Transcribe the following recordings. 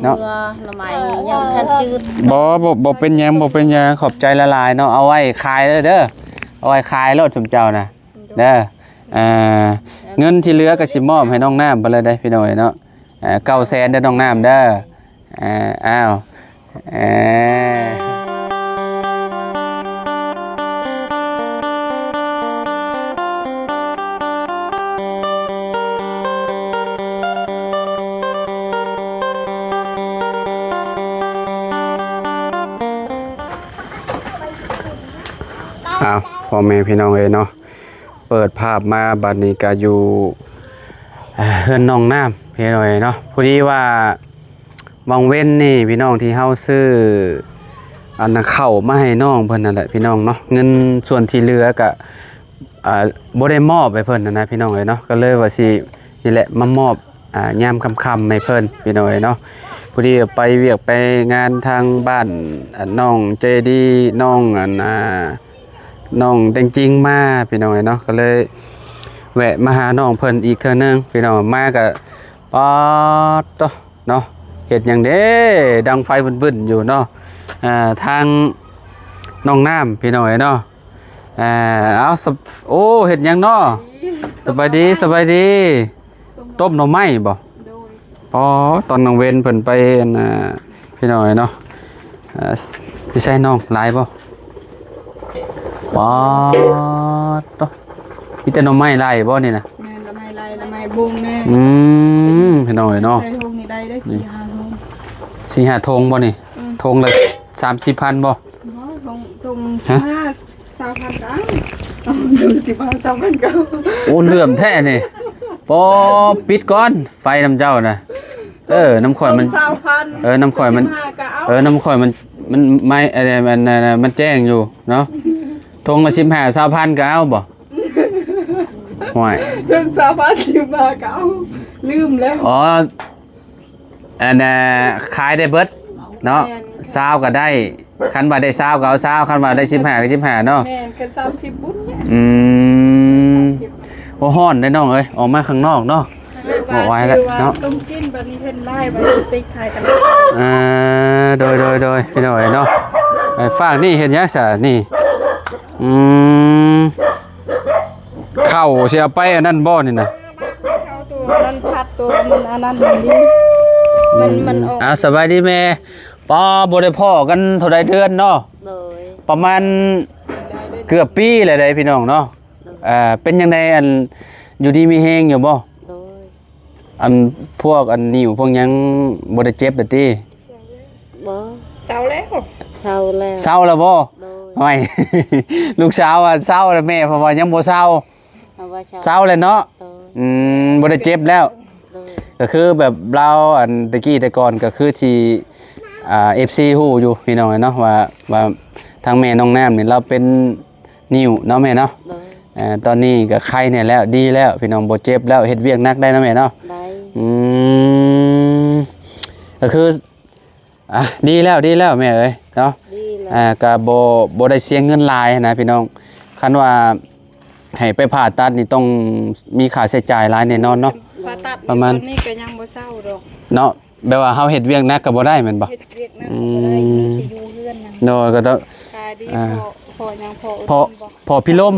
ເນາະ ເນາະ ໜໍ່ໄມ້ຍັງບໍ່ທັນຈືດ. ບໍ່ ບໍ່ ບໍ່ເປັນຫຍັງ ບໍ່ເປັນຫຍັງ ຂອບໃຈຫຼາຍໆເນາະ. ເອົາໄວ້ຂາຍເດີ ເດີ ເອົາໄວ້ຂາຍໂລດຊຸມເຈົ້ານະ ເດີ. ອ່າ ເງິນທີ່ເຫຼືອກໍຊິມອບໃຫ້ນ້ອງນ້ຳເພິ່ນເລີຍເດ້ພີ່ນ້ອງເອີຍເນາະ. ເກົ້າແສນເດີນ້ອງນ້ຳເດີ. ເອີ ອ້າວ ເອີ ອ້າວ ພໍ່ແມ່ພີ່ນ້ອງເອີຍເນາະ. ເປີດພາບມາບັດນີ້ກະຢູ່ ເອີ ເຮືອນນ້ອງນ້ຳພີ່ນ້ອງເອີຍເນາະ. ພໍດີວ່າຫວ່າງເວັນນີ້ພີ່ນ້ອງ ທີ່ເຮົາຊື້ອັນນະເຂົ້າມາໃຫ້ນ້ອງເພິ່ນນັ້ນແຫຼະພີ່ນ້ອງເນາະ. ເງິນສ່ວນທີ່ເຫຼືອກະ ອ່າ ບໍ່ໄດ້ມອບໃຫ້ເພິ່ນຫັ້ນນະພີ່ນ້ອງເອີຍເນາະ. ກໍເລີຍວ່າຊິນີ້ແຫຼະມາມອບ ອ່າ ຍາມຄ່ຳໆໃຫ້ເພິ່ນພີ່ນ້ອງເອີຍເນາະ. ພໍດີໄປວຽກໄປງານທາງບ້ານ ອ່າ ນ້ອງເຈດີ ນ້ອງອັນ ອ່າ ນ້ອງແດງຈິງມາພີ່ນ້ອງເອີຍເນາະ. ກໍເລີຍແວະມາຫານ້ອງເພິ່ນອີກເທື່ອໜຶ່ງພີ່ນ້ອງ. ມາກໍປາດໂທ້ເນາະ ເຮັດຫຍັງເດ້ ດັງໄຟວຶ້ນໆຢູ່ເນາະ. ອ່າ ທາງນ້ອງນ້ຳພີ່ນ້ອງເອີຍເນາະ. ອ່າ ເອົາ ສະ ໂອ້ ເຮັດຫຍັງເນາະ? ສະບາຍດີ ສະບາຍດີ. ຕົ້ມໜໍ່ໄມ້ບໍ່? ໂດຍ. ອໍ ຕອນກາງເວັນເພິ່ນໄປອັນ ອ່າ ພີ່ນ້ອງເອີຍເນາະ. ເອີ ຢູ່ໃສນ້ອງ ຫຼາຍບໍ່? ປາດໂທ້ ມີແຕ່ໜໍ່ໄມ້ຫຼາຍບໍ່ນີ້ນະ? ແມ່ນ ໜໍ່ໄມ້ຫຼາຍ ໜໍ່ໄມ້ບົງແນ່. ອືມ ພີ່ນ້ອງເອີຍເນາະ ໃສ່ຖົງນີ້ໄດ້ເດ້ ສີ່ຫ້າຖົງ. ສີ່ຫ້າຖົງບໍ່ນີ້? ອືມ ຖົງລະສາມສີ່ພັນບໍ່? ບໍ່ ຖົງ ຖົງ ຮະ? ສິບຫ້າ ຊາວພັນກໍເອົາ ເອົາ ສິບຫ້າ ຊາວພັນກໍເອົາ. ໂອ້ ເຫຼື້ອມແທ້ນີ້. ປໍ ປິດກ່ອນ ໄຟນຳເຈົ້ານະ. ເອີ ນຳຂ້ອຍມັນ ເອີ ນຳຂ້ອຍມັນ ສິບຫ້າກໍເອົາ. ເອີ ນຳຂ້ອຍມັນ ມັນໄມ້ ອັນ ອັນ ອັນ ມັນແຈ້ງຢູ່ເນາະ. ຖົງລະສິບຫ້າ ຊາວພັນກໍເອົາບໍ່? ຫ້ວຍ ເຖິງຊາວພັນ ສິບຫ້າກໍເອົາ ລືມແລ້ວ. ອໍ ອັນນ່າ ຂາຍໄດ້ເບິດເນາະ. ແມ່ນ ຊາວກໍໄດ້ ຄັນວ່າໄດ້ຊາວກໍເອົາຊາວ ຄັນວ່າໄດ້ສິບຫ້າກໍສິບຫ້າເນາະ. ແມ່ນ ກໍສາມສິບບຸນແຫຼະ. ອືມ ໂອ້ ຮ້ອນເດ້ນ້ອງເອີຍ ອອກມາຂ້າງນອກເນາະ. ບໍ່ໄຫວແລ້ວເນາະ ຕ້ອງກິນບັດນີ້ ເຫັນຫຼາຍບັດນີ້ໄປຂາຍກັນ. ເອີ ໂດຍ ໂດຍ ໂດຍ ພີ່ນ້ອງເອີຍເນາະ. ໄອ້ຟາກນີ້ເຮັດຫຍັງຊະນີ້? ອືມ ເຂົ້າຊິເອົາໄປອັນນັ້ນບໍ່ນີ້ນະ? ເຂົ້າໂຕນັ້ນ ຜັດໂຕມັນອັນນັ້ນນີ້ ມັນ ມັນອອກ. ອືມ ອ່າ ສະບາຍດີແມ່. ປ້າ ບໍ່ໄດ້ພໍ້ກັນເທົ່າໃດເດືອນເນາະ? ໂດຍ ປະມານເກືອບປີແລ້ວເດ້ພີ່ນ້ອງເນາະ. ໂດຍ ເປັນຈັ່ງໃດ ອັນ ຢູ່ດີມີແຮງຢູ່ບໍ່? ໂດຍ ອັນ ພວກ ອັນ ນິ້ວພວກຫຍັງບໍ່ໄດ້ເຈັບແລ້ວຕິ? ບໍ່ ເຊົາແລ້ວ ເຊົາແລ້ວ ເຊົາແລ້ວບໍ່? ໂດຍ ໂອ້ຍ ລູກສາວວ່າເຊົາແລ້ວ ແມ່ເພິ່ນວ່າຍັງບໍ່ເຊົາ. ເຊົາແລ້ວເນາະ. ໂດຍ ອືມ ບໍ່ໄດ້ເຈັບແລ້ວ. ໂດຍ ກໍຄືແບບລາວ ອັນ ແຕ່ກີ້ແຕ່ກ່ອນກໍຄືທີ່ ອ່າ ເອັຟຊີ ຮູ້ຢູ່ພີ່ນ້ອງເນາະ ວ່າ ວ່າທາງແມ່ນ້ອງນ້ຳນີ້ລາວເປັນນິ້ວເນາະແມ່ເນາະ. ໂດຍ ເອີ ຕອນນີ້ກໍໄຄແດ່ແລ້ວ ດີແລ້ວພີ່ນ້ອງ ບໍ່ເຈັບແລ້ວ ເຮັດວຽກໜັກໄດ້ເນາະແມ່ເນາະ. ໄດ້ ອືມ ກໍຄື ອ່ະ ດີແລ້ວ ດີແລ້ວແມ່ເອີຍເນາະ. ດີແລ້ວ ອ່າ ກໍບໍ່ ບໍ່ໄດ້ເສຍເງິນຫຼາຍນະພີ່ນ້ອງ. ຄັນວ່າໃຫ້ໄປຜ່າຕັດນີ້ຕ້ອງມີຄ່າໃຊ້ຈ່າຍຫຼາຍແນ່ນອນເນາະ. ໂດຍ ຜ່າຕັດ ປະມານນີ້ກໍຍັງບໍ່ເຊົາດອກເນາະ. ແບບວ່າເຮົາເຮັດວຽກໜັກກໍບໍ່ໄດ້ແມ່ນບໍ່? ເຮັດວຽກໜັກກໍບໍ່ໄດ້ ອືມ ມີແຕ່ຢູ່ເຮືອນນະ. ໂດຍ ກໍຕ້ອງ ຂາຍດີ ອ່າ ພໍ້ ພໍ້ຫຍັງ ພໍ້ ພໍ້ ພໍ້ພິລົມ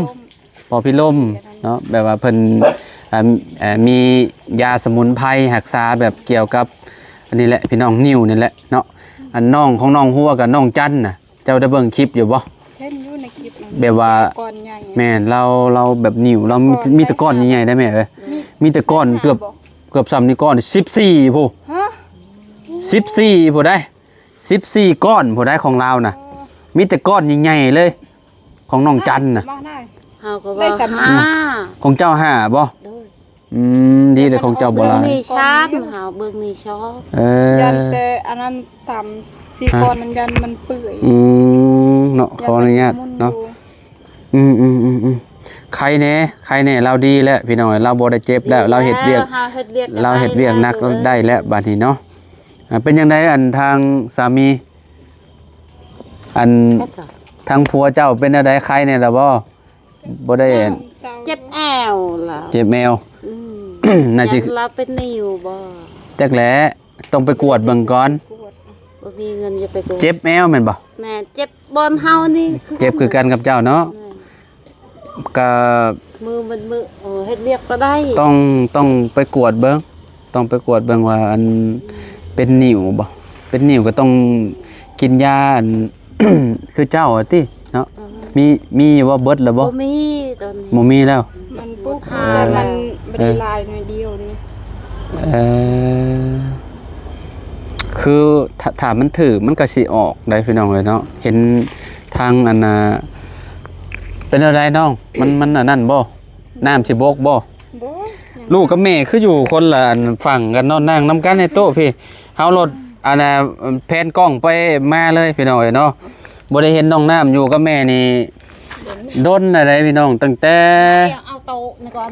ພໍ້ພິລົມເນາະ. ແບບວ່າເພິ່ນ ອ່າ ອ່າ ມີຢາສະໝຸນໄພຮັກສາແບບກ່ຽວກັບອັນນີ້ແຫຼະພີ່ນ້ອງ ນິ້ວນີ້ແຫຼະເນາະ. ອັນນ້ອງຂອງນ້ອງຫົວກັບນ້ອງຈັນນະ ເຈົ້າໄດ້ເບິ່ງຄລິບຢູ່ບໍ່? ເຫັນຢູ່ໃນຄລິບນະ ແບບວ່າ ກ້ອນໃຫຍ່ ແມ່ນ ລາວ ລາວແບບນິ້ວລາວມີ ມີແຕ່ກ້ອນໃຫຍ່ໆໄດ໋ແມ່ເອີຍ. ມີ ມີແຕ່ກ້ອນເກືອບ ສິບຫ້າບໍ່? ເກືອບສ່ຳນິ້ວກ້ອງ ສິບສີ່ພຸ້ນ. ຮະ? ສິບສີ່ພຸ້ນໃດ໋ ສິບສີ່ກ້ອນພຸ້ນໃດ໋ ຂອງລາວນະ. ອໍ ມີແຕ່ກ້ອນໃຫຍ່ໆເລີຍ ຂອງນ້ອງຈັນນະ. ເຮົາກໍວ່າ ໄດ້ສ່ຳຫ້າ ຂອງເຈົ້າຫ້າບໍ່? ໂດຍ ອືມ ດີແຕ່ຂອງເຈົ້າບໍ່ຫຼາຍ ເບິ່ງນີ້ຊາມ ເຮົາເບິ່ງນີ້ຊອບ. ເອີ ຢ້ານແຕ່ອັນນັ້ນ ສາມສີ່ກ້ອນນັ້ນ ຢ້ານມັນເປື່ອຍ. ອືມ ເນາະ ຂໍອະນຸຍາດເນາະ. ອືມໆໆໆ ໄຄແດ່ ໄຄແດ່ ລາວດີແລ້ວພີ່ນ້ອງ. ລາວບໍ່ໄດ້ເຈັບແລ້ວ ລາວເຮັດວຽກ ເຮັດວຽກ ລາວເຮັດວຽກໜັກໄດ້ແລ້ວບາດນີ້ເນາະ. ອ່າ ເປັນຈັ່ງໃດ ອັນ ທາງສາມີ ອັນ ທາງຜົວເຈົ້າເປັນແນວໃດ ໄຄແດ່ລະບໍ່? ບໍ່ໄດ້ ເຈັບແອວລະ ເຈັບແອວ. ອືມ ໜ້າຊິ ລາວເປັນນິ້ວບໍ່? ຈັກແຫຼະ. ຕ້ອງໄປກວດເບິ່ງກ່ອນ. ບໍ່ມີເງິນຈະໄປກວດ. ເຈັບແອວແມ່ນບໍ່? ແມ່ນ ເຈັບບ່ອນເຮົານີ້ຄືກັນ. ເຈັບຄືກັນກັບເຈົ້າເນາະ. ແມ່ນ. ກະ ມື້ມັນມື້ ເອີ ເຮັດວຽກກໍໄດ້. ຕ້ອງ ຕ້ອງໄປກວດເບິ່ງ ຕ້ອງໄປກວດເບິ່ງວ່າ ອັນ ເປັນໜິວບໍ່? ເປັນໜິວກໍຕ້ອງກິນຢາ ອັນ ຄືເຈົ້າຫັ້ນຕິເນາະ. ເອີ ມີ ມີຢູ່ບໍ່? ເບິດແລ້ວບໍ່? ບໍ່ມີຕອນນີ້. ບໍ່ມີແລ້ວ. ມັນປຸກ ເອີ ແຕ່ມັນບໍ່ໄດ້ຫຼາຍໜ້ອຍດຽວເດ້. ເອີ ຄືຖ້າ ຖ້າມັນຖືກ ມັນກໍຊິອອກໄດ໋ ພີ່ນ້ອງເອີຍເນາະ. ເຫັນທາງ ອັນນ່າ ເປັນແນວໃດນ້ອງ? ມັນ ມັນອັນນັ້ນບໍ່? ນ້ຳຊິບົກບໍ່? ບໍ່. ລູກກັບແມ່ຄືຢູ່ຄົນລະອັນຝັ່ງກັນເນາະ. ນັ່ງນຳກັນໃນໂຕະພີ້. ເຮົາລົດ ອັນນ່າ ແພນກ້ອງໄປມາເລີຍ ພີ່ນ້ອງເອີຍເນາະ. ບໍ່ໄດ້ເຫັນນ້ອງນ້ຳຢູ່ກັບແມ່ນີ້ດົນແລ້ວໃດ໋ ພີ່ນ້ອງ. ຕັ້ງແຕ່ ເອົາໂຕະນີ້ກ່ອນ.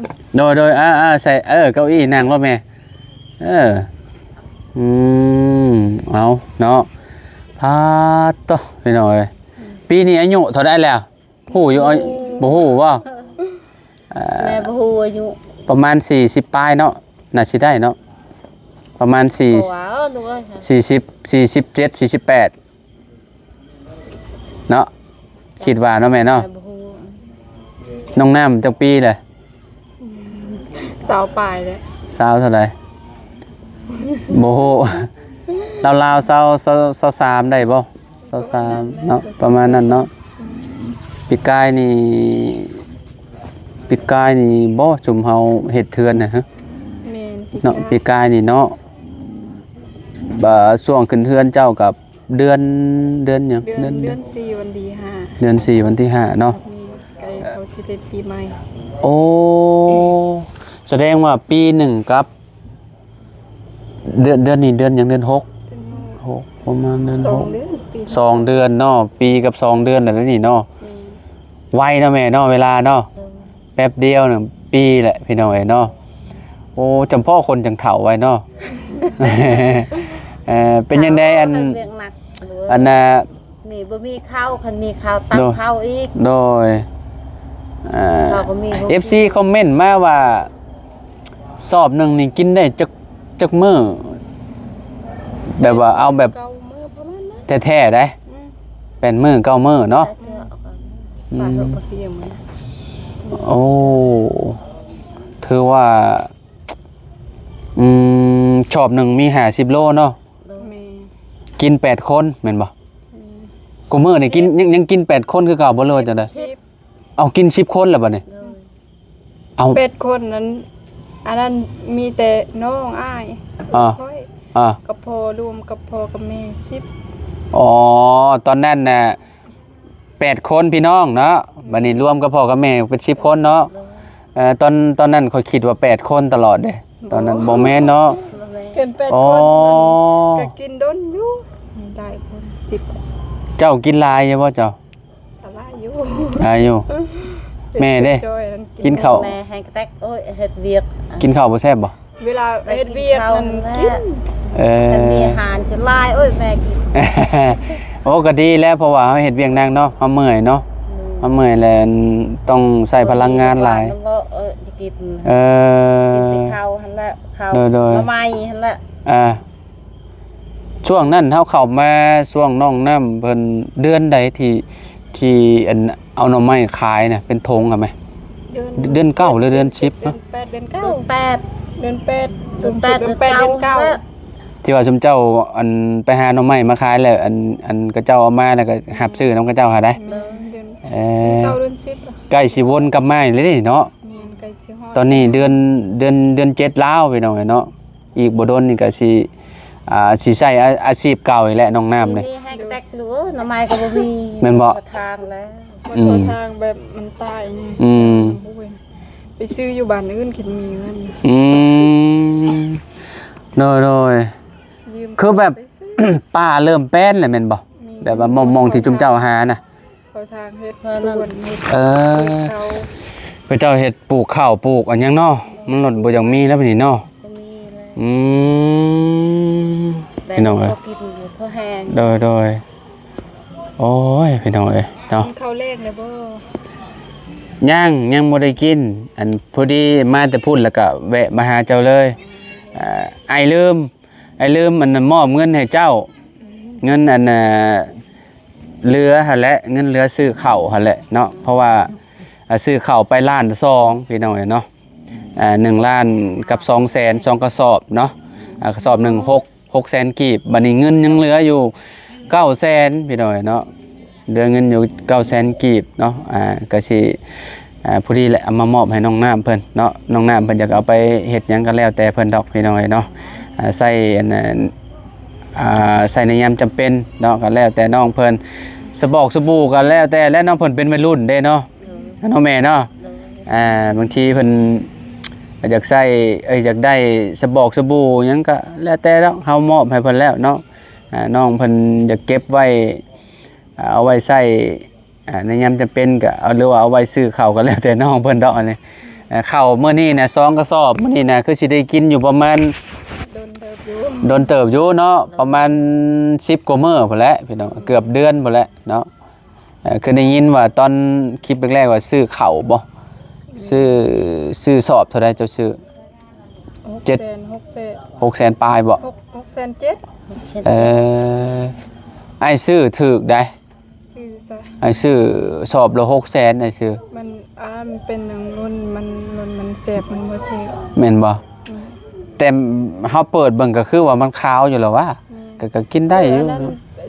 ໂດຍໆ ອ່າໆ ໃສ່ ເອີ ເກົ້າอี้ນັ່ງໂລດແມ່. ເອີ ອືມ ເອົາເນາະ. ປາດໂຕ ພີ່ນ້ອງເອີຍ ອືມ ປີນີ້ອາຍຸເທົ່າໃດແລ້ວ? ຮູ້ຢູ່ ບໍ່ຮູ້ບໍ່? ເອີ ແມ່ບໍ່ຮູ້ອາຍຸ. ປະມານສີ່ສິບປາຍເນາະ. ໜ້າຊິໄດ້ເນາະ. ປະມານສີ່ ບໍ່ວ່າ ເອີ ລູກເອີຍ ສີ່ສິບ ສີ່ສິບເຈັດ ສີ່ສິບແປດເນາະ. ຄິດວ່າເນາະແມ່ເນາະ. ແມ່ບໍ່ຮູ້. ນ້ອງນ້ຳຈັກປີແຫຼະ? ຊາວປາຍແຫຼະ. ຊາວເທົ່າໃດ? ບໍ່ຮູ້. ລາວໆ ຊາວ ຊາວ ຊາວສາມໄດ້ບໍ່? ຊາວສາມເນາະ ປະມານນັ້ນເນາະ. ປີກາຍນີ້ ປີກາຍນີ້ບໍ່ ຊຸມເຮົາເຮັດເຮືອນນະ? ແມ່ນ ເນາະ ປີກາຍນີ້ເນາະ. ບາ ຊ່ວງຂຶ້ນເຮືອນເຈົ້າກັບເດືອນ ເດືອນຫຍັງ? ເດືອນ ເດືອນ ເດືອນສີ່ວັນທີຫ້າ. ເດືອນສີ່ວັນທີຫ້າເນາະ. ແມ່ນ ໃກ້ເຂົ້າຊິເປັນປີໃໝ່. ໂອ້ ສະແດງວ່າປີໜຶ່ງກັບ ເດືອນ ເດືອນນີ້ເດືອນຫຍັງ? ເດືອນຫົກ. ເດືອນຫົກ ປະມານເດືອນຫົກ ສອງເດືອນ ປີ ສອງເດືອນເນາະ. ປີກັບສອງເດືອນແລ້ວນີ້ເນາະ. ແມ່ນ. ໄວເນາະແມ່ເນາະ ເວລາເນາະ. ເອີ ແປັບດຽວໜຶ່ງ ປີແຫຼະ ພີ່ນ້ອງເອີຍເນາະ. ໂອ້ ຈຳເພາະຄົນຈັ່ງເຖົ້າໄວເນາະ. ເອີ ເປັນຈັ່ງໃດ ອັນ ເຮັດວຽກໜັກ ອັນນ່າ ນີ້ບໍ່ມີເຂົ້າ ຄັນມີເຂົ້າ ຕັກເຂົ້າອີກ. ໂດຍ ເອີ ເຮົາກໍມີ ເອັຟຊີ ຄອມເມັນມາວ່າ ສອບໜຶ່ງນີ້ກິນໄດ້ຈັກ ຈັກມື້? ແບບວ່າເອົາແບບ ເກົ້າມື້ປະມານນັ້ນ ແທ້ໆໄດ໋. ອືມ ແປດມື້ ເກົ້າມື້ເນາະ. ແປດມື້ ອືມ ປາດລົງມາເທື່ອມື້. ໂອ້ ຖືວ່າ ອືມ ສອບໜຶ່ງມີຫ້າສິບໂລເນາະ. ໂດຍ ແມ່ນ. ກິນແປດຄົນແມ່ນບໍ່? ອືມ ຄູ່ມື້ນີ້ກິນ ຍັງ ຍັງກິນແປດຄົນຄືເກົ່າບໍ່ ຫຼືວ່າຈັ່ງໃດ? ສິບ ເອົາ ກິນສິບຄົນແລ້ວບັດນີ້. ໂດຍ ເອົາ ແປດຄົນນັ້ນ ອັນນັ້ນມີແຕ່ນ້ອງອ້າຍ ອ່າ ຂ້ອຍ ອ່າ ກັບພໍ່ ລວມກັບພໍ່ກັບແມ່ສິບ. ອໍ ຕອນນັ້ນນະ ແປດຄົນພີ່ນ້ອງເນາະ. ອືມ ບັດນີ້ລວມກັບພໍ່ກັບແມ່ເປັນສິບຄົນເນາະ. ໂດຍ ເອີ ຕອນ ຕອນນັ້ນຂ້ອຍຄິດວ່າແປດຄົນຕະຫຼອດເດ້. ຕອນນັ້ນບໍ່ແມ່ນເນາະ. ບໍ່ແມ່ນ ເປັນແປດ ອໍ ຄົນ ມັນກໍກິນດົນຢູ່ ຫຼາຍຄົນ ສິບ. ເຈົ້າກິນຫຼາຍຢູ່ບໍ່ເຈົ້າ? ຫຼາຍຢູ່ ຫຼາຍຢູ່. ແມ່ເດ້ ກິນເຂົ້າ ແມ່ແຮງກະແຕັກ ໂອ້ຍ ເຮັດວຽກ ກິນເຂົ້າບໍ່ແຊບບໍ່? ເວລາເຮັດວຽກນັ້ນກິນ. ເອີ ຄັນມີອາຫານສ່ວນຫຼາຍ ໂອ້ຍ ແມ່ກິນ. ໂອ້ ກໍດີແລ້ວ ເພາະວ່າເຮົາເຮັດວຽກໜັກເນາະ ເຮົາເມື່ອຍເນາະ. ອືມ ເຮົາເມື່ອຍແລ້ວ ຕ້ອງໃຊ້ພະລັງງານຫຼາຍ. ເອີ ກິນ ເອີ ກິນແຕ່ເຂົ້າຫັ້ນແຫຼະ ເຂົ້າ ໂດຍໆ ໜໍ່ໄມ້ຫັ້ນແຫຼະ. ອ່າ ຊ່ວງນັ້ນເຮົາເຂົ້າມາຊ່ວງນ້ອງນ້ຳເພິ່ນ ເດືອນໃດທີ່ ທີ່ ອັນ ເອົາໜໍ່ໄມ້ຂາຍນະ ເປັນຖົງຫັ້ນແມ? ເດືອນ ເດືອນເກົ້າ ຫຼືເດືອນສິບ? ເດືອນແປດ ເດືອນເກົ້າ ເດືອນແປດ ເດືອນແປດ ເດືອນແປດ ເດືອນເກົ້າ ເດືອນເກົ້າ ທີ່ວ່າຊຸມເຈົ້າ ອັນ ໄປຫາໜໍ່ໄມ້ມາຂາຍແລ້ວ ອັນ ອັນ ເຂົາເຈົ້າເອົາມາແລ້ວກໍຮັບຊື້ນຳເຂົາເຈົ້າຫັ້ນໃດ໋. ໂດຍ ເອີ ເດືອນເກົ້າ ເດືອນສິບ ໃກ້ຊິວົນກັບມາອີກແລ້ວເດເນາະ. ແມ່ນ ໃກ້ຊິຮອດ ຕອນນີ້ເດືອນ ເດືອນ ເດືອນເຈັດແລ້ວ ພີ່ນ້ອງເອີຍເນາະ. ອີກບໍ່ດົນນີ້ກໍຊິ ອ່າ ຊິໃຊ້ອາ ອາຊີບເກົ່າອີກແຫຼະ ນ້ອງນ້ຳນີ້. ມີແຮງແຕກຢູ່ ໜໍ່ໄມ້ກໍບໍ່ມີ ແມ່ນບໍ່? ບໍ່ທາງແລ້ວ ບໍ່ ອືມ ທາງແບບມັນຕາຍນີ້. ອືມ ໂອ້ຍ ໄປຊື້ຢູ່ບ້ານອື່ນ ຄິດມີເງິນ. ອືມ ໂດຍໆ ຢືມ ຄືແບບ ໄປຊື້ ປ່າເລີ່ມແປນແລ້ວແມ່ນບໍ່? ແມ່ນ ແບບວ່າໝ່ອງ ໝ່ອງທີ່ຊຸມເຈົ້າຫານະ ເຂົາທາງເຮັດສວນ ເອີ ເຮັດເຂົ້າ ເຂົາເຈົ້າເຮັດປູກເຂົ້າປູກອັນຫຍັງເນາະ. ມັນລົດບໍ່ຢາກມີແລ້ວບັດນີ້ເນາະ. ບໍ່ມີແລ້ວ. ອືມ ແບບ ພີ່ນ້ອງເອີຍ ພໍກິນພໍແຮງ. ໂດຍໆ ໂອ້ຍ ພີ່ນ້ອງເອີຍເນາະ. ກິນເຂົ້າແລງແລ້ວບໍ່? ຍັງ ຍັງບໍ່ໄດ້ກິນ. ອັນ ພໍດີມາແຕ່ພຸ້ນ ແລ້ວກໍແວະມາຫາເຈົ້າເລີຍ. ອ່າ ອ້າຍລືມ ອ້າຍລືມອັນນັ້ນ ມອບເງິນໃຫ້ເຈົ້າ ເງິນອັນ ເຫຼືອຫັ້ນແຫຼະ ເງິນເຫຼືອຊື້ເຂົ້າຫັ້ນແຫຼະເນາະ ເພາະວ່າ ອ່າ ຊື້ເຂົ້າໄປລ້ານສອງ ພີ່ນ້ອງເອີຍເນາະ ອ່າ ໜຶ່ງລ້ານກັບສອງແສນ ສອງກະສອບເນາະ ອ່າ ກະສອບໜຶ່ງ ຫົກ ຫົກແສນກີບ ບັດນີ້ເງິນຍັງເຫຼືອຢູ່ເກົ້າແສນ ພີ່ນ້ອງເອີຍເນາະ ເຫຼືອເງິນຢູ່ເກົ້າແສນກີບເນາະ ອ່າ ກະຊິ ອ່າ ພໍດີແຫຼະ ເອົາມາມອບໃຫ້ນ້ອງນ້ຳເພິ່ນເນາະ ນ້ອງນ້ຳເພິ່ນຢາກເອົາໄປເຮັດຫຍັງກໍແລ້ວແຕ່ເພິ່ນດອກ ພີ່ນ້ອງເອີຍເນາະ ອ່າ ໃສ່ອັນ ອ່າ ໃສ່ໃນຍາມຈຳເປັນເນາະ ກໍແລ້ວແຕ່ນ້ອງເພິ່ນ ສະບອກສະບູກໍແລ້ວແຕ່ແຫຼະເນາະ ເພິ່ນເປັນໄວລຸ້ນເດ້ເນາະ ໂດຍ ເນາະແມ່ເນາະ ໂດຍ ອ່າ ບາງທີເພິ່ນຢາກໃຊ້ ເອີຍ ຢາກໄດ້ສະບອກສະບູຫຍັງກໍແລ້ວແຕ່ເນາະ ເຮົາມອບໃຫ້ເພິ່ນແລ້ວເນາະ ອ່າ ນ້ອງເພິ່ນຢາກເກັບໄວ້ ອ່າ ເອົາໄວ້ໃຊ້ ອ່າ ໃນຍາມຈຳເປັນກໍເອົາ ຫຼືວ່າເອົາໄວ້ຊື້ເຂົ້າກໍແລ້ວແຕ່ນ້ອງເພິ່ນດອກ ອັນນີ້ ອ່າ ເຂົ້າມື້ນີ້ນະ ສອງກະສອບ ມື້ນີ້ນະ ຄືຊິໄດ້ກິນຢູ່ປະມານ ໂດນເຕີບຢູ່ ໂດນເຕີບຢູ່ເນາະ ປະມານສິບກວ່າມື້ພຸ້ນແຫຼະ ພີ່ນ້ອງ ເກືອບເດືອນພຸ້ນແຫຼະເນາະ ເອີ ຄືໄດ້ຍິນວ່າຕອນຄລິບແລກໆວ່າຊື້ເຂົ້າບໍ່ ຊື້ ຊື້ສອບເທົ່າໃດເຈົ້າຊື້ ຫົກແສນ ເຈັດ ຫົກແສນ ຫົກແສນປາຍບໍ່ ຫົກ ຫົກແສນເຈັດ ເອີ ອ້າຍຊື້ຖືກໃດ ຊື້ຊະ ອ້າຍຊື້ສອບລະຫົກແສນ ອ້າຍຊື້ ມັນ ອ່າ ມັນເປັນຫຍັງລຸ້ນມັນ ລຸ້ນມັນແສບ ມັນບໍ່ແຊບ ແມ່ນບໍ່ ອືມ ແຕ່ເຮົາເປີດເບິ່ງກໍຄືວ່າມັນຂາວຢູ່ແລ້ວຫວາ ແມ່ນ ກໍ ກໍກິນໄດ້ຢູ່ ເອີ ອັນນັ້ນ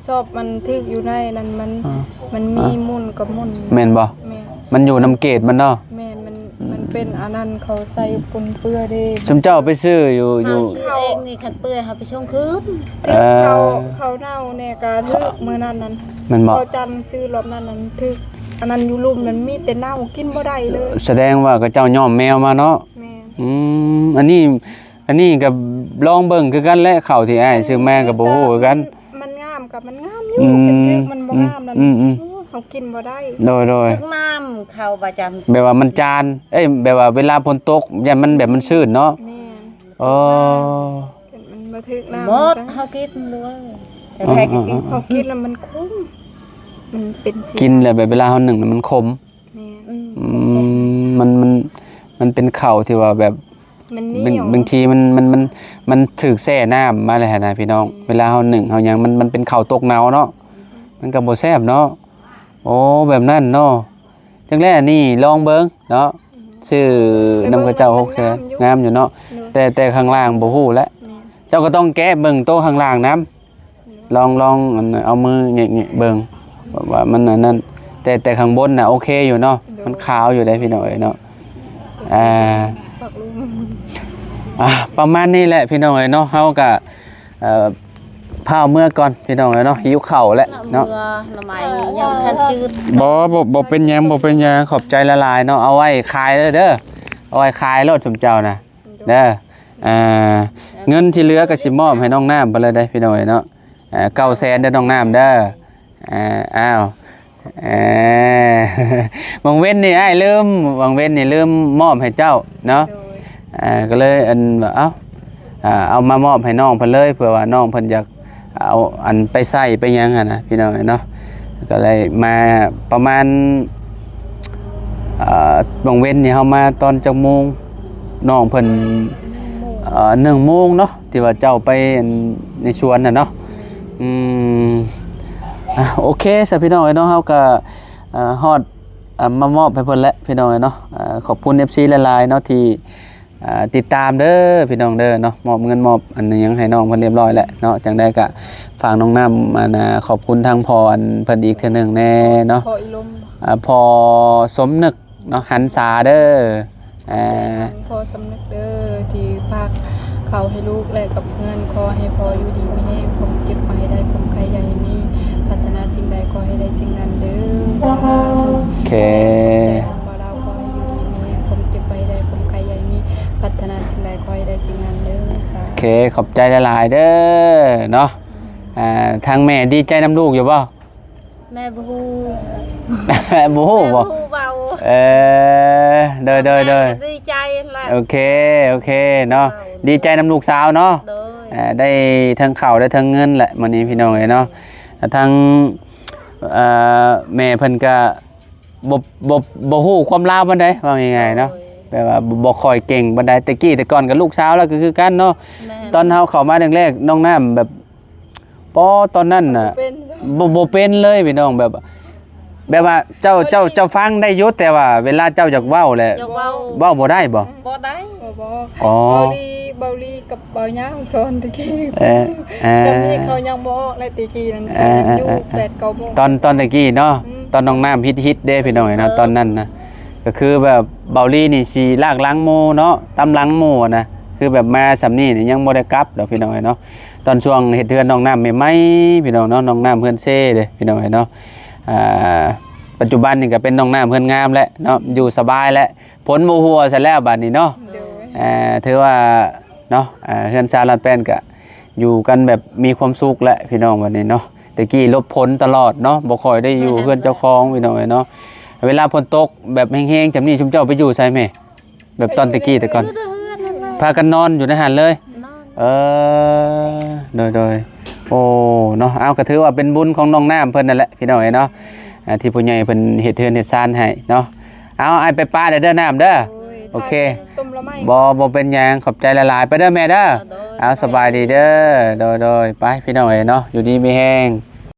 ຊອບມັນຖືກຢູ່ໃນນັ້ນ ມັນ ອ່າ ມັນມີ ອ່າ ໝຸ່ນກັບໝຸ່ນ ແມ່ນບໍ່ ແມ່ນ ມັນຢູ່ນຳເກດມັນເນາະ ແມ່ນ ມັນ ອືມ ມັນເປັນອັນນັ້ນ ເຂົາໃສ່ປົນເປື້ອເດ້ ຊຸມເຈົ້າໄປຊື້ຢູ່ ຢູ່ ເຮົາຊື້ເອງນີ້ ຄັນເປື່ອຍເຮົາໄປສົ່ງຄືນ ເອີ ເຂົ້າ ເຂົ້າເນົ່າແດ່ກໍຖືກມື້ນັ້ນນັ້ນ ແມ່ນບໍ່ ເຂົ້າຈັນຊື້ລອບນັ້ນນັ້ນຖືກ ອັນນັ້ນຢູ່ລຸ່ມນັ້ນມີແຕ່ເນົ່າ ກິນບໍ່ໄດ້ເລີຍ ສະແດງວ່າເຂົາເຈົ້າຍ້ອມແມວມາເນາະ ແມ່ນ ອືມ ອັນນີ້ ອັນນີ້ກໍລອງເບິ່ງຄືກັນແຫຼະ ເຂົ້າທີ່ອ້າຍຊື້ມາກໍບໍ່ຮູ້ຄືກັນ ມັນງາມກໍມັນງາມຢູ່ ອືມ ມັນບໍ່ງາມນັ້ນ ອືມ ອືມ ເຮົາກິນບໍ່ໄດ້ ໂດຍໆ ເຖິງນ້ຳເຂົ້າປະຈຳ ແບບວ່າມັນຈານ ເອີຍ ແບບວ່າເວລາຝົນຕົກ ຢ້ານມັນແບບມັນຊື້ນເນາະ ແມ່ນ ອໍ ມັນບໍ່ຖືກນ້ຳ ໝົດ ເຮົາກິນດ້ວຍ ແຕ່ແທ້ກໍກິນ ເຮົາກິນແລ້ວມັນຂົມ ມັນເປັນສີ ກິນແລ້ວແບບເວລາເຮົາໜຶ້ງມັນຂົມ ແມ່ນ ອືມ ອືມ ມັນ ມັນ ມັນເປັນເຂົ້າທີ່ວ່າແບບ ມັນໜຽວ ບາງ ບາງທີມັນ ມັນ ມັນ ມັນຖືກແຊ່ນ້ຳມາແລ້ວຫັ້ນນະພີ່ນ້ອງ ອືມ ເວລາເຮົາໜຶ້ງເຮົາຫຍັງ ມັນ ມັນເປັນເຂົ້າຕົກເນົ່າເນາະ ອືມ ມັນກໍບໍ່ແຊບເນາະ ໂອ້ ແບບນັ້ນເນາະ ຈັ່ງແລະ ອັນນີ້ລອງເບິ່ງເນາະ ອືມ ຊື້ນຳເຂົາເຈົ້າຫົກແສນ ງາມຢູ່ເນາະ ໂດຍ ແຕ່ ແຕ່ຂ້າງລ່າງບໍ່ຮູ້ແຫຼະ ແມ່ນ ເຈົ້າກໍຕ້ອງແກະເບິ່ງໂຕຂ້າງລ່າງນຳ ລອງ ລອງອັນ ເອົາມືແງະໆເບິ່ງ ແບບວ່າມັນອັນນັ້ນ ແຕ່ ແຕ່ຂ້າງບົນນະໂອເຄຢູ່ເນາະ ໂດຍ ມັນຂາວຢູ່ເດ້ພີ່ນ້ອງເອີຍເນາະ ອ່າ ປາກລຸງ ອ່າ ປະມານນີ້ແຫຼະພີ່ນ້ອງເອີຍເນາະ ເຮົາກະ ເອີ ພ້າວເມືອກ່ອນພີ່ນ້ອງເອີຍເນາະ ຫິວເຂົ້າແລ້ວເນາະ ເມືອໜໍ່ໄມ້ຍັງບໍ່ທັນຈືດ ບໍ່ ບໍ່ ບໍ່ເປັນຫຍັງ ບໍ່ເປັນຫຍັງ ຂອບໃຈຫຼາຍໆເນາະ ເອົາໄວ້ຂາຍເດີ ເອົາໄວ້ຂາຍໂລດຊຸມເຈົ້ານະ ເດີ ອ່າ ເງິນທີ່ເຫຼືອກໍຊິມອບໃຫ້ນ້ອງນ້ຳເພິ່ນເລີຍເດ້ພີ່ນ້ອງເອີຍເນາະ ເກົ້າແສນເດີນ້ອງນ້ຳເດີ ອ່າ ອ້າວ ເອີ ຫວ່າງເວັນນີ້ອ້າຍລືມ ຫວ່າງເວັນນີ້ລືມມອບໃຫ້ເຈົ້າເນາະ ໂດຍ ອ່າ ກໍເລີຍອັນວ່າ ເອົ້າ ອ່າ ເອົາມາມອບໃຫ້ນ້ອງເພິ່ນເລີຍ ເພື່ອວ່ານ້ອງເພິ່ນຢາກ ເອົາອັນໄປໃຊ້ໄປຫຍັງຫັ້ນນະພີ່ນ້ອງເອີຍເນາະ ກໍເລີຍມາປະມານ ເອີ ຫວ່າງເວັນນີ້ເຮົາມາຕອນຈັກໂມງ ນ້ອງເພິ່ນ ເອີ ໜຶ່ງໂມງເນາະ ທີ່ວ່າເຈົ້າໄປອັນໃນສວນນະເນາະ ອືມ ອ່ະ ໂອເຄຊະພີ່ນ້ອງເອີຍເນາະ ເຮົາກໍ ເອີ ຮອດ ເອີ ມາມອບໃຫ້ເພິ່ນແຫຼະພີ່ນ້ອງເອີຍເນາະ ເອີ ຂອບຄຸນເອັຟຊີຫຼາຍໆເນາະທີ່ ອ່າ ຕິດຕາມເດີພີ່ນ້ອງເດີເນາະ ມອບເງິນມອບອັນຫຍັງໃຫ້ນ້ອງເພິ່ນຮຽບຮ້ອຍແລ້ວເນາະ ຈັ່ງໃດກໍຝາກນ້ອງນ້ຳ ອັນ ຂອບຄຸນທາງພໍ່ອັນເພິ່ນອີກເທື່ອໜຶ່ງແດ່ເນາະ ພໍ່ອີ່ລົມ ອ່າ ພໍ່ສົມນຶກເນາະ ຫັນສາເດີ ອ່າ ພໍ່ສົມນຶກເດີ ທີ່ຝາກເຂົ້າໃຫ້ລູກ ແລະກັບເຮືອນ ຂໍໃຫ້ພໍ່ຢູ່ດີມີແຮງ ຄວາມເຈັບບໍ່ໃຫ້ໄດ້ ຄວາມໄຂ້ຢ່າໃຫ້ມີ ປາດຖະໜາສິ່ງໃດຂໍໃຫ້ໄດ້ສິ່ງນັ້ນເດີ ສາທຸ ໂອເຄ ຂອບໃຈທາງບ່າວລາວ ຂໍໃຫ້ຢູ່ດີມີແຮງ ຄວາມເຈັບໄວ້ໄດ້ ຄວາມໄຂ້ຢ່າໃຫ້ມີ ປາດຖະໜາສິ່ງໃດຂໍໃຫ້ໄດ້ສິ່ງນັ້ນເດີ ສາທຸ ໂອເຄ ຂອບໃຈຫຼາຍໆເດີເນາະ ອ່າ ທາງແມ່ດີໃຈນຳລູກຢູ່ບໍ່? ແມ່ບໍ່ຮູ້ ບໍ່ຮູ້ບໍ່? ແມ່ບໍ່ຮູ້ເວົ້າ ເອີ ໂດຍໆໆ ແມ່ກໍດີໃຈແຫຼະ ໂອເຄ ໂອເຄເນາະ ເວົ້າ ດີໃຈນຳລູກສາວເນາະ ໂດຍ ອ່າ ໄດ້ທັງເຂົ້າໄດ້ທັງເງິນແຫຼະມື້ນີ້ພີ່ນ້ອງເອີຍເນາະ ທັງ ອ່າ ແມ່ເພິ່ນກໍ ບໍ່ ບໍ່ ບໍ່ຮູ້ຄວາມລາວປານໃດ ເວົ້າງ່າຍໆເນາະ ໂດຍ ແບບວ່າບໍ່ ບໍ່ຄ່ອຍເກັ່ງປານໃດ. ແຕ່ກີ້ແຕ່ກ່ອນກໍລູກສາວລາວກໍຄືກັນເນາະ. ແມ່ນ. ຕອນເຮົາເຂົ້າມາແຮກໆ ນ້ອງນ້ຳແບບ ປໍ ຕອນນັ້ນນະ ບໍ່ເປັນ ບໍ່ ບໍ່ເປັນເລີຍພີ່ນ້ອງ. ແບບ ແບບວ່າເຈົ້າ ເຈົ້າ ເຈົ້າຟັງໄດ້ຢູ່ ແຕ່ວ່າເວລາເຈົ້າຢາກເວົ້າແຫຼະ ຢາກເວົ້າ ເວົ້າບໍ່ໄດ້ບໍ່? ບໍ່ໄດ້ ບໍ່ ບໍ່. ອໍ ເບົາລີ ເບົາລີກັບເບົາຍາວສອນແຕ່ກີ້. ເອີ ເອີ ຊ່ຳນີ້ເຂົາຍັງບໍ່ອອກເລີຍແຕ່ກີ້ນັ້ນ. ເອີ ເອີ ຢູ່ ເອີ ແປດເກົ້າໂມງ ຕອນ ຕອນແຕ່ກີ້ເນາະ. ອືມ ຕອນນ້ອງນ້ຳຮິດໆເດ້ພີ່ນ້ອງເອີຍເນາະ. ເອີ ຕອນນັ້ນນະ ກໍຄືແບບເບົາລີນີ້ຊິລາກຫຼັງໝູ່ເນາະ ຕາມຫຼັງໝູ່ນະ. ຄືແບບມາຊ່ຳນີ້ນີ້ຍັງບໍ່ໄດ້ກັບດອກພີ່ນ້ອງເອີຍເນາະ. ຕອນຊ່ວງເຮັດເຮືອນນ້ອງນ້ຳໃໝ່ໆ ພີ່ນ້ອງເນາະ ນ້ອງນ້ຳເຮືອນເຊເດ້ພີ່ນ້ອງເອີຍເນາະ. ອ່າ ປັດຈຸບັນນີ້ກໍເປັນນ້ອງນ້ຳເຮືອນງາມແຫຼະເນາະ ຢູ່ສະບາຍແຫຼະ ຝົນບໍ່ຫົວຊະແລ້ວບາດນີ້ເນາະ. ໂດຍ ອ່າ ຖືວ່າເນາະ ອ່າ ເຮືອນຊາວລາດແປ້ນກໍຢູ່ກັນແບບມີຄວາມສຸກແຫຼະພີ່ນ້ອງ ບາດນີ້ເນາະ. ແຕ່ກີ້ຫຼົບຝົນຕະຫຼອດເນາະ ບໍ່ຄ່ອຍໄດ້ຢູ່ເຮືອນເຈົ້າຂອງພີ່ນ້ອງເອີຍເນາະ. ເວລາຝົນຕົກແບບແຮງໆ ຈຳນີ້ ຊຸມເຈົ້າໄປຢູ່ໃສແມ່? ແບບຕອນແຕ່ກີ້ແຕ່ກ່ອນ ຢູ່ແຕ່ເຮືອນນັ້ນແຫຼະ ພາກັນນອນຢູ່ໃນຫັ້ນເລີຍ. ນອນ ເອີ ໂດຍໆ ໂອ້ ເນາະ. ເອົາ ກໍຖືວ່າເປັນບຸນຂອງນ້ອງນ້ຳເພິ່ນນັ້ນແຫຼະພີ່ນ້ອງເອີຍເນາະ ອ່າ ທີ່ຜູ້ໃຫຍ່ເພິ່ນເຮັດເຮືອນເຮັດຊານໃຫ້ເນາະ. ເອົາ ອ້າຍໄປປະແດ່ເດີນ້ຳເດີ. ໂດຍ ໂອເຄ ຕົ້ມລະໄມ້ ບໍ່ ບໍ່ເປັນຫຍັງ ຂອບໃຈຫຼາຍໆ ໄປເດີແມ່ເດີ. ໂດຍ ເອົາ ສະບາຍດີເດີ. ໂດຍໆ ໄປພີ່ນ້ອງເອີຍເນາະ ຢູ່ດີມີແຮງ.